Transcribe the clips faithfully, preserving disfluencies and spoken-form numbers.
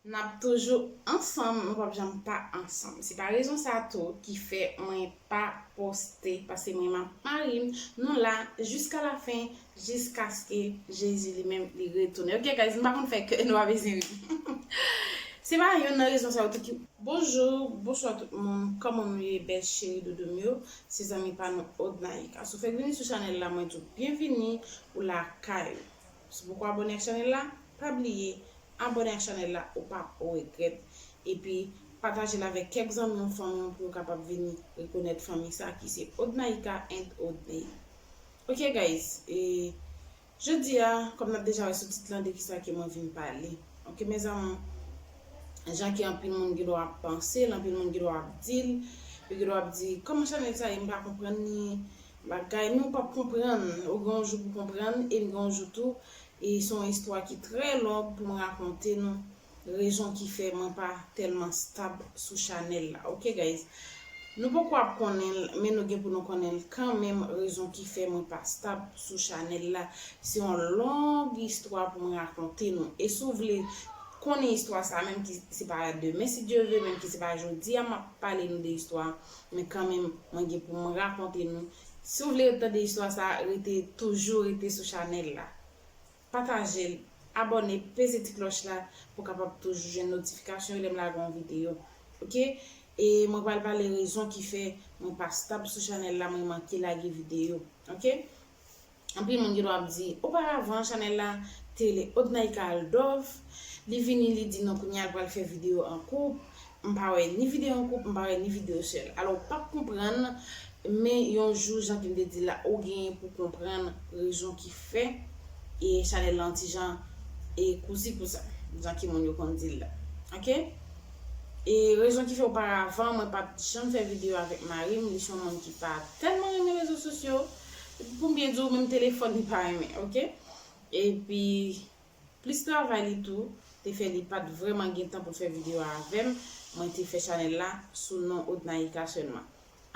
N ap toujou ansanm, nou p ap janm pa ansanm. Se pa rezon sa tou ki fè mwen pa poste, paske mwen m ap mari m, nou la jiska la fen, jiskaske Jezi li menm li retounen. Ok, guys, m pa konn fè kè nou pa bezwen ri. Se pa youn nan rezon sa yo tou ki. Bonjou, bonswa tout moun, kòman nou ye, bèl cheri doudou m yo? Se zanmi pa nou Odnaïka. Si w fèk vini sou chanèl la, mwen di w byenvini, ou lakay ou. Si w poko abòne ak chanèl la, pa bliye abòne ak chanèl la, ou p ap regrèt. Epi pataje l avèk kèk zanmi w, fanmi w, pou yo kapab vini rekonèt fanmi sa ki se Odnaïka and Odney. Ok, guys, e jodi a, kòm n ap deja wè sou tit lan de kisa ke mwen vin pale. Ok, mes amours, jan ke anpil moun gen dwa ap panse l, anpil moun gen dwa ap di l, yo gen dwa ap di, kòman chanèl sa ye, m pa konprann li, bagay, men ou p ap konprann, ou gen yon jou pou konprann, e m gen yon jou tou, e se yon istwa ki trè long pou m rakonte nou. Rezon ki fè mwen pa tèlman stab sou chanèl la. Ok, guys? Nou poko ap konnen l, men nou gen pou nou konnen l kanmenm, rezon ki fè mwen pa stab sou chanèl la. Se yon long istwa pou mwen rakonte nou. E si w vle konnen istwa sa, menm ki se pa demen, si Dye vle, menm ki se pa jodi a, m ap pale nou de istwa. Men kanmenm, mwen gen pou mwen rakonte nou. Si w vle tande istwa sa, rete, toujou rete sou chanèl la. Pataje l, abòne, peze ti klòch la pou w kapab toujou jwenn notifikasyon lè m lage yon videyo. Ok? E mwen pral pale rezon ki fè mwen pa stab sou chanèl la, mwen manke lage videyo. Ok? Anpil moun gen dwa ap di, oparavan, chanèl la te rele Odnaïka Aldov, li vini, li di non, kounye a l pral fè videyo an koup. M pa wè ni videyo an koup, m pa wè ni videyo sèl. Alò, ou p ap konprann, men yon jou, jan ke m te di l la, ou genyen pou konprann rezon ki fè e chanèl la yon ti jan e kousi kousa, jan ke moun yo konn di l la. Ok? E rezon ki fè oparavan, mwen pa t janm fè videyo avèk mari m, li se yon moun ki pa tèlman renmen rezo sosyo. Pou m byen di w, menm telefòn li pa renmen, ok? Epi, plis travay li tou, te fè li pa t vrèman gen tan pou l fè videyo avè m. Mwen te fè chanèl la sou non Odnaïka sèlman.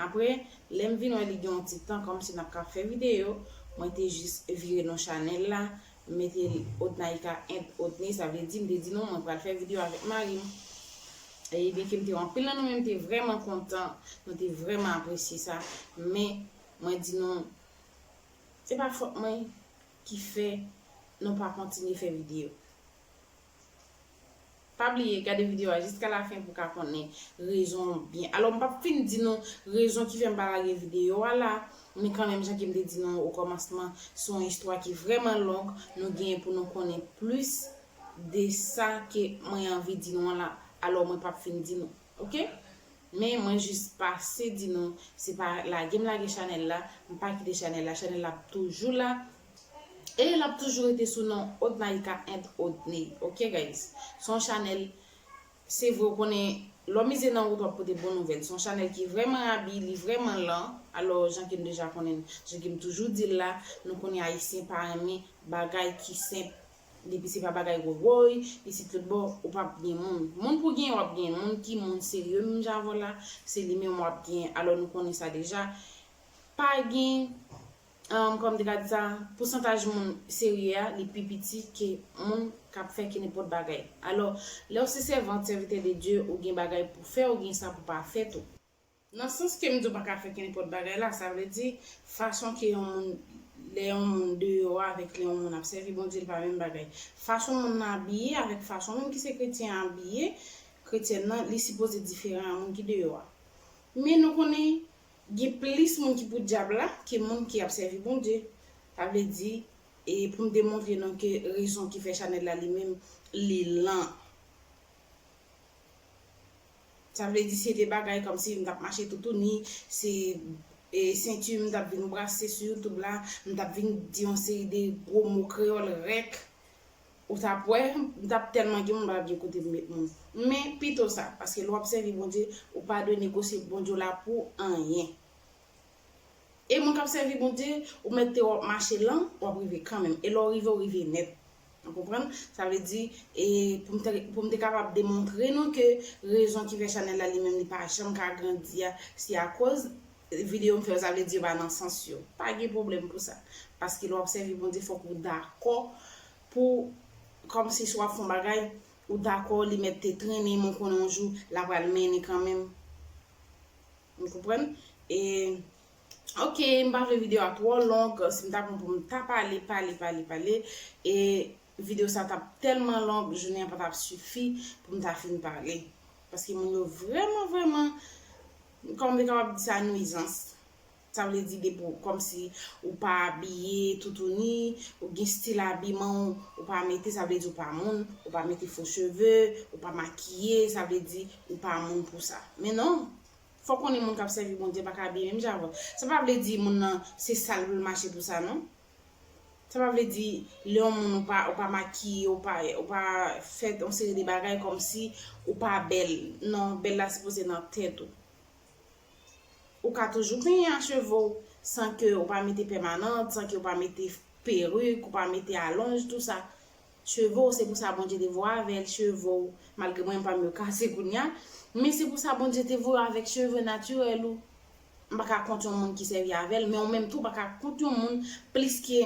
Apre, lè m vin wè li gen yon ti tan kòmsi n ap ka fè videyo, mwen te jis vire non chanèl la, m mete Odnaïka and Odney, sa vle di m te di nou mwen pral fè videyo avèk mari m. E byenke m te wè anpil nan nou menm te vrèman kontan, nou te vrèman apresye sa, men mwen di nou, se pa fòt mwen ki fè nou pa kontinye fè videyo. Pa bliye gade videyo a jiska la fen pou w ka konnen rezon byen. Alò, m p ap fin di nou rezon ki fè m pa lage videyo a la, men kanmenm, jan ke m te di nou o kòmansman, se yon istwa ki vrèman long, nou genyen pou nou konnen plis de sa ke mwen anvi di nou an la. Alò, mwen p ap fin di nou. Ok? Men mwen jis pase di nou, se pa lage m lage chanèl la, m pa kite chanèl la, chanèl la ap toujou la. E l ap toujou rete sou non Odnaïka and Odney. Ok, guys? Se yon chanèl, se vre, ou konnen, lè w mize nan wout, w ap pote bon nouvèl. Se yon chanèl ki vrèman abi, li vrèman lan. Alò, jan ke n deja konnen, jan ke m toujou di l la, nou konnen Ayisyen pa renmen bagay ki senp. Depi se pa bagay woywoy, isit lòt bò, ou p ap gen moun. Moun pou gen, w ap gen moun ki moun serye, menm jan avè w la, se li menm w ap gen. Alò, nou konnen sa deja. Pa gen, um, kòman m te ka di sa, pousantaj moun serye a, li pi piti ke moun k ap fè kenenpòt bagay. Alò, lè w se sèvant, sèvitè de Dye, ou gen bagay pou fè, ou gen sa pou pa fè tou. Nan sans ke m di w pa ka fè kenenpòt bagay la, sa vle di, fason ke yon moun, lè yon moun deyò a avèk lè yon moun ap sèvi Bondye, li pa menm bagay. Fason moun nan abiye avèk fason menm ki se kretyen an abiye, kretyèn nan, li sipoze diferan a moun ki deyò a. Men nou konnen, gen plis moun ki pou dyab la ke moun ki ap sèvi Bondye. Sa vle di, e pou m demontre nou ke rezon ki fè chanèl la li menm, li lan. Sa vle di se de bagay kòmsi m t ap mache toutouni, se, e, senti m t ap vin brase sou YouTube la, m t ap vin di yon seri de gwo mo kreyòl rèk. Ou t ap wè, m t ap tèlman gen moun, m pa t ap gen kote pou m met moun. Men pito sa, paske lè w ap sèvi Bondye, ou pa dwe negosye Bondye w la pou anyen. E moun k ap sèvi Bondye, ou mèt te w ap mache lan, w ap rive kanmenm. E lè w rive, w rive nèt. Ou konprann? Sa vle di, e pou m te, pou m te kapab demontre nou ke rezon ki fè chanèl la li menm li pa janm ka grandi a, se akoz videyo m fè yo, sa vle di yo pa nan sans yo. Pa gen pwoblèm pou sa. Paske lè w ap sèvi Bondye, fòk ou dakò pou, kòmsi si w ap fè yon bagay, ou dakò li mèt te trennen, men w konnen yon jou l a pral mennen kanmenm. Ou konprann? E, ok, m pa vle videyo a twò long, si m ta pran pou m ta pale, pale, pale, pale, e videyo sa t ap tèlman long, jounen an pa t ap sifi pou m ta fin pale. Paske moun yo vrèman, vrèman, kòman m te kapab di sa, nwizans. Sa vle di depi w, kòmsi ou pa abiye toutouni, ou gen stil abiman w, ou pa mete, sa vle di ou pa moun, ou pa mete fo cheve, ou pa makiye, sa vle di ou pa moun pou sa. Men non, fò w konnen moun k ap sèvi Bondye pa ka abiye menm jan avè w. Sa pa vle di moun nan se sal pou l mache pou sa, non. Sa pa vle di lè yon moun ou pa, ou pa makiye, ou pa, ou pa fè yon seri de bagay kòmsi ou pa bèl. Non, bèl la sipoze nan tèt ou. Ou ka toujou penyen a cheve w san ke ou pa mete pèmanant, san ke ou pa mete perik, ou pa mete alonj, tou sa. Cheve w, se pou sa Bondye te voye avè l, cheve w, malgre mwen pa m yo kase kounye a, men se pou sa Bondye te voye w avèk cheve natirèl ou. M pa ka kont yon moun ki sèvi avè l, men ou menm tou pa ka kont yon moun plis ke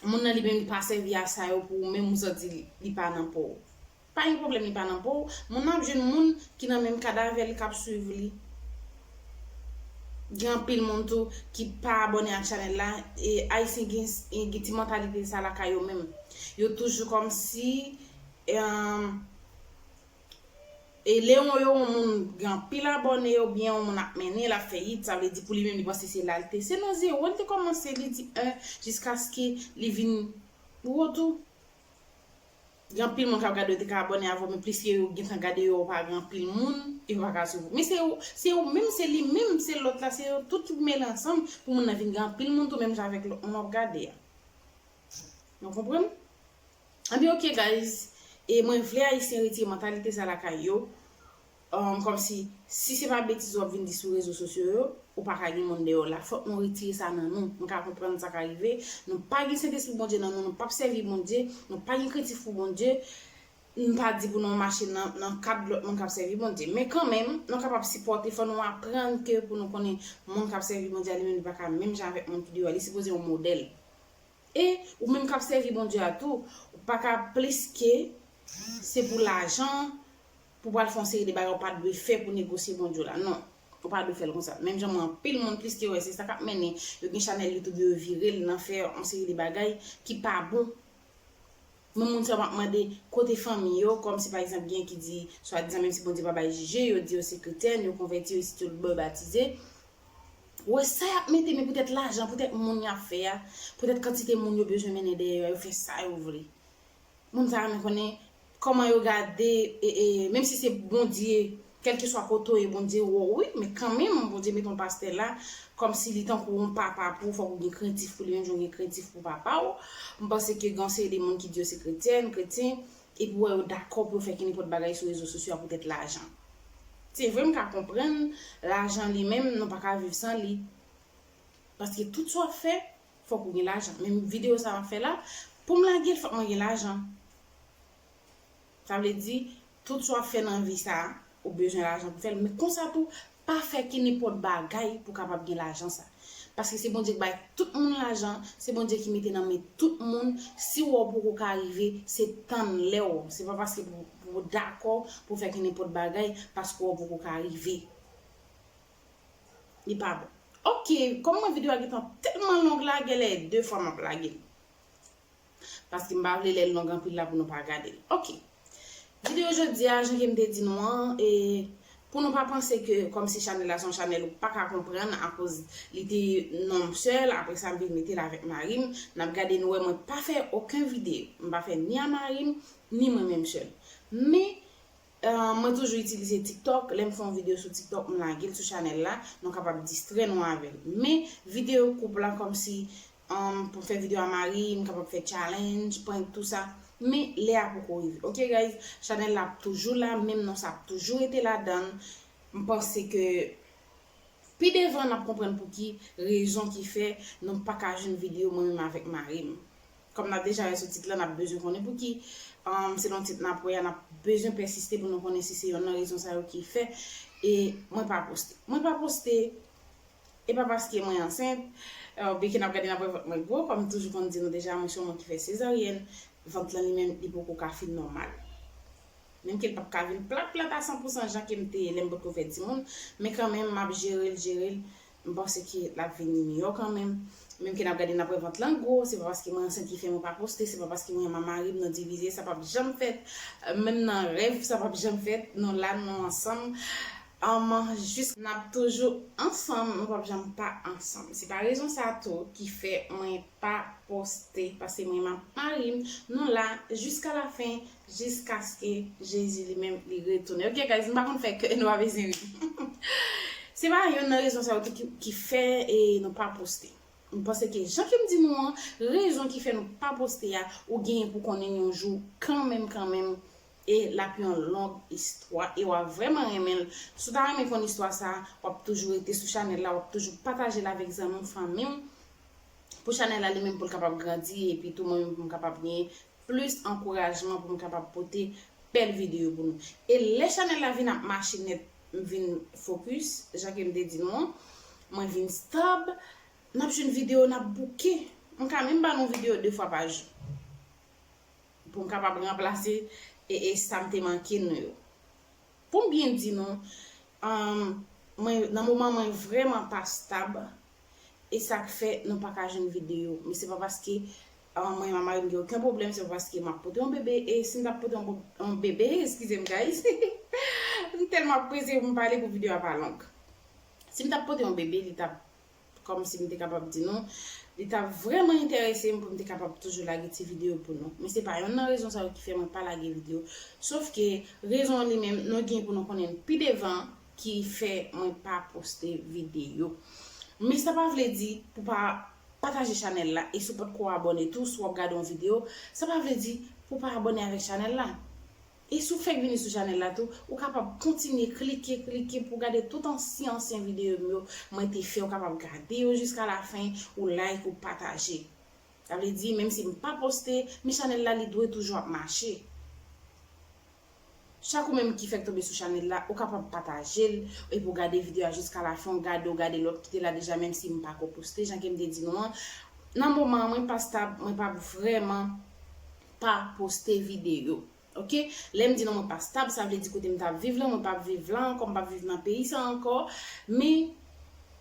moun nan li menm li pa sèvi a sa yo pou ou menm ou santi li, li pa nan po w. Pa gen pwoblèm li pa nan po w, moun nan ap jwenn moun ki nan menm kad avè l k ap swiv li. Gen anpil moun tou ki pa abòne ak chanèl la, e Ayisyen gen, gen ti mantalite sa lakay yo menm. Yo toujou kòmsi, e, E lè yon, yon moun gen anpil abòne oubyen yon moun ap mennen, l ap fè hit, sa vle di pou li menm li panse se la l te. Se nan zewo l te kòmanse, li di en jiskaske li vin wo tou. Gen anpil moun k ap gade yo te ka abòne avè w, men pliske yo gentan gade yo, yo pa gen anpil moun, yo pa ka swiv ou. Men se ou, se ou menm, se li menm, se lòt la, se yo tout ki mele ansanm pou moun nan vin gen anpil moun tou menm jan avèk lòt moun w ap gade a. Nou konprann? Anben, ok, guys. E mwen vle Ayisyen retire mantalite sa lakay yo. Um, kòmsi, si se pa betiz w ap vin di sou rezo sosyo yo, ou pa ka gen moun dèyè w la. Fòk nou retire sa nan nou. M ka konprann sa ka rive. Nou pa gen Sentespri Bondye nan nou, nou p ap sèvi Bondye, nou pa gen krentif pou Bondye. M pa di pou nou mache nan, nan kad lòt moun k ap sèvi Bondye. Men kanmenm, nou kapab sipòte, fò nou aprann ke pou nou konnen moun k ap sèvi Bondye a, li menm li pa ka menm jan avèk moun ki deyò a. Li sipoze yon modèl. E ou menm k ap sèvi Bondye a tou, ou pa ka plis ke se pou lajan, pou pral fè yon seri de bagay ou pa dwe fè pou negosye Bondye w la. Non, ou pa dwe fè l konsa. Menm jan mwen anpil moun plis ke wè, se sa k ap mennen yo gen chanèl YouTube yo vire l nan fè yon seri de bagay ki pa bon. Men moun sa yo m ap mande kote fanmi yo, kòmsi pa egzanp gen ki di, swadizan menm si Bondye pa bay jije, yo di yo se kretyèn, yo konvèti, yo sityo batize. Wè sa y ap mete, men poutèt lajan, poutèt moun y ap fè a, poutèt kantite moun yo bezwen mennen dèyè yo, yo fè sa yo vle. Moun sa yo renmen konnen kòman yo gade, e, e, menm si se Bondye, kèlkeswa kote w ye, Bondye wè w, wi, men kanmenm, Bondye mete yon pastè la, kòmsi li tankou yon papa pou ou, fòk ou gen krentif pou li, menm jan w gen krentif pou papa w. M panse ke gen yon seri de moun ki di yo se kretyèn, kretyen, epi w wè yo dakò pou yo fè kenenpòt bagay sou rezo sosyo a poutèt lajan. Se vre, m ka konprann, lajan li menm, nou pa ka viv san li. Paske tout sa w ap fè, fòk ou gen lajan. Menm videyo sa m ap fè la, pou m lage l, fòk mwen gen lajan. Sa vle di, tout sa w ap fè nan vi sa a, ou bezwen lajan pou fè l. Men konsa tou, pa fè kenenpòt bagay pou w kapab gen lajan sa. Paske se Bondye k bay tout moun lajan, se Bondye ki mete nan men tout moun. Si w wè w poko ka rive, se tann lè w. Se pa paske pou, pou w dakò pou w fè kenenpòt bagay, paske w wè w poko ka rive. Li pa bon. Ok, kòm mwen videyo a gentan tèlman long la, genlè de fwa m ap lage l. Paske m pa vle lè l long anpil la pou nou pa gade l. Ok. Videyo jodi a, jan ke m te di nou an, e pou nou pa panse ke kòmsi chanèl la se yon chanèl ou pa ka konprann akoz li te non m sèl, apre sa m vin mete l avèk mari m, n ap gade nou wè mwen pa fè okenn videyo. M pa fè ni a mari m, ni mwen menm sèl. Men, Ahn, mwen toujou itilize TikTok. Lè m fè yon videyo sou TikTok, m lage l sou chanèl la. Nou kapab distrè nou avè l. Men, videyo koup la, kòmsi, ahn, pou m fè videyo a mari, m kapab fè challenge, prank, tou sa. Men, lè a poko rive. Ok, guys? Chanèl la ap toujou la, menm non sa ap toujou rete ladan l. M panse ke Pi devan, n ap konprann pou ki rezon ki fè nou pa ka jwenn videyo mwen menm avèk mari m. Kòm n ap deja wè sou tit la, n ap bezwen konnen pou ki, um, selon tit n ap wè a, n ap bezwen pèsiste pou nou konnen si se yonn nan rezon sa yo ki fè, e mwen pa poste. Mwen pa poste, e pa paske mwen ansent, uh, byen ke n ap gade n ap wè vant mwen gwo, kòm m toujou konn di nou deja, mwen se yon moun ki fè sezaryèn, vant lan li menm, li poko ka fin nòmal. Menm ke l p ap ka vin plat plat a san pou san jan ke m te ye lè m potko fè timoun, men kanmenm m ap jere l, jere l. M panse ke l ap vin miyò kanmenm. Menm ke n ap gade n ap wè vant lan gwo, se pa paske mwen ansent ki fè mwen pa poste, se pa paske mwen renmen mari m, nou divize, sa p ap janm fèt. Menm nan rèv, sa p ap janm fèt. Nou la, nou ansanm. Um, jis n ap toujou ansanm, nou p ap janm pa ansanm. Se pa rezon sa tou ki fè mwen pa poste, paske mwen renmen mari m, nou la jiska lafen, jiskaske Jezi li menm li retounen. Ok, guys, m pa konn fè kè, nou pa bezwen ri. Se pa yonn nan rezon sa yo tou ki, ki fè e nou pa poste. M panse ke jan ke m di nou an, rezon ki fè nou pa poste a, ou genyen pou konnen yon jou kanmenm, kanmenm, e l ap yon long istwa, e w a vrèman renmen l. Si w ta renmen konn istwa sa, w ap toujou rete sou chanèl la, w ap toujou pataje l avèk zanmi w, fanmi w, pou chanèl la li menm pou l kapab grandi, epi tou mwen menm pou m kapab genyen plis ankourajman pou m kapab pote bèl videyo pou nou. E lè chanèl la vin ap mache nèt, m vin fokis, jan ke m te di nou an, mwen vin stab, n ap jwenn videyo, n ap bouke. M ka menm ba nou videyo de fwa pa jou. Pou m kapab ranplase e, e sa m te manke nou yo. Pou m byen di nou, um, mwen, nan moman mwen vrèman pa stab, e sa k fè nou pa ka jwenn videyo. Men se pa paske, um, mwen renmen mari m gen okenn pwoblèm, se pa paske m ap pote yon bebe, e si m t ap pote yon bo-, yon bebe, eskize m, guys, m tèlman ap prese pou m pale pou videyo a pa long. Si m t ap pote yon bebe, li t ap kòmsi m te kapab di nou, li t ap vrèman enterese m pou m te kapab toujou lage ti videyo pou nou. Men se pa yonn nan rezon sa yo ki fè mwen pa lage videyo. Sof ke rezon an li menm, nou gen pou nou konnen l pi devan ki fè mwen pa poste videyo. Men sa pa vle di pou pa pataje chanèl la, e si w potko abòne tou, si w ap gade yon videyo, sa pa vle di pou pa abòne avèk chanèl la. E si w fèk vini sou chanèl la tou, ou kapab kontinye klike, klike pou w gade tout ansyen, ansyen videyo m yo mwen te fè. Ou kapab gade yo jiska lafen, ou like, ou pataje. Sa vle di, menm si m pa poste, men chanèl la li dwe toujou ap mache. Chak ou menm ki fèk tonbe sou chanèl la, ou kapab pataje l, epi w gade videyo a jiska lafen, w gade, w gade lòt ki te la deja, menm si m pa ko poste, jan ke m te di nou an. Nan moman an, mwen pa stab, mwen pa vrèman pa poste videyo. Ok? Lè m di nou mwen pa stab, sa vle di kote m t ap viv lan, mwen p ap viv la ankò, m p ap viv nan peyi sa ankò. Men,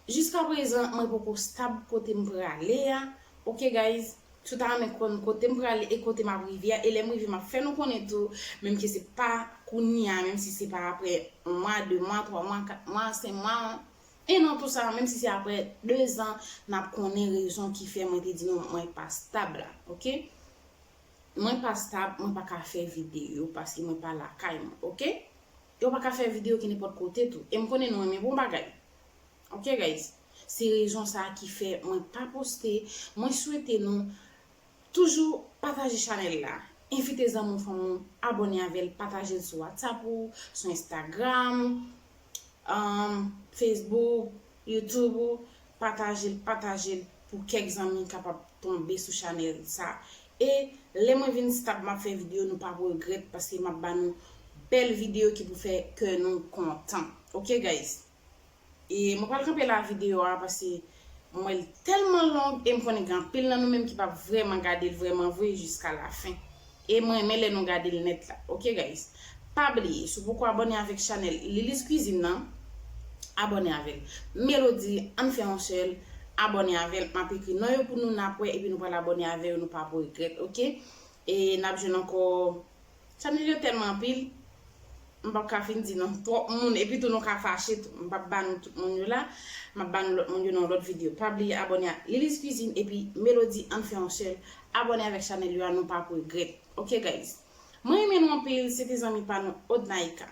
jiska prezan, mwen poko stab kote m prale a. Ok, guys? Si w ta renmen konn kote m prale e kote m ap rive a, e lè m rive, m ap fè nou konnen tou, menm ke se pa kounye a, menm si se pa apre yon mwa, de mwa, twa mwa, kat mwa, senk mwa, en an tou sa, menm si se apre de zan, n ap konnen rezon ki fè mwen te di nou mwen pa stab la, ok? Mwen pa stab, mwen pa ka fè videyo paske mwen pa lakay mwen, ok? E w pa ka fè videyo ki nenpòt kote tou. E m konnen nou renmen bon bagay. Ok, guys? Se rezon sa a ki fè mwen pa poste. Mwen swete nou toujou pataje chanèl la. Envite zanmi w, fanmi w, abòne avè l, pataje l sou WhatsApp ou, sou Instagram, um, Facebook, YouTube ou, pataje l, pataje l pou kèk zanmi kapab tonbe sou chanèl sa. E lè mwen vin stab m ap fè videyo, nou p ap regrèt paske m ap ba nou bèl videyo ki pou fè kè nou kontan. Ok, guys? E mwen pral kanpe la videyo a paske m wè l tèlman long e m konnen gen anpil nan nou menm ki p ap vrèman gade l vrèman vre jiska lafen. E mwen renmen lè nou gade l nèt la. Ok, guys? Pa bliye, si w poko abòne avèk chanèl Lily's Cuisine nan, abòne avè l. Melody, ann fè yon sèl, abòne avè l. M ap ekri non yo pou nou, n ap wè, epi nou pral abòne avè yo, nou p ap regrèt, ok? E n ap jwenn ankò. Chanèl yo tèlman anpil, m p ap ka fin di non twòp moun, epi tou nou ka fache tou. M p ap ba nou tout moun yo la, m ap ba nou lòt moun yo nan lòt videyo. Pa bliye abòne a Lily's Cuisine epi Melody, ann fè yon sèl. Abòne avèk chanèl yo a, nou p ap regrèt. Ok, guys? Mwen renmen nou anpil, se te zanmi pa nou Odnaika.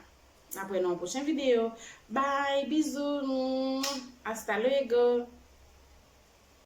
N ap wè nan yon pwochen videyo. Bye, bizou, hasta luego.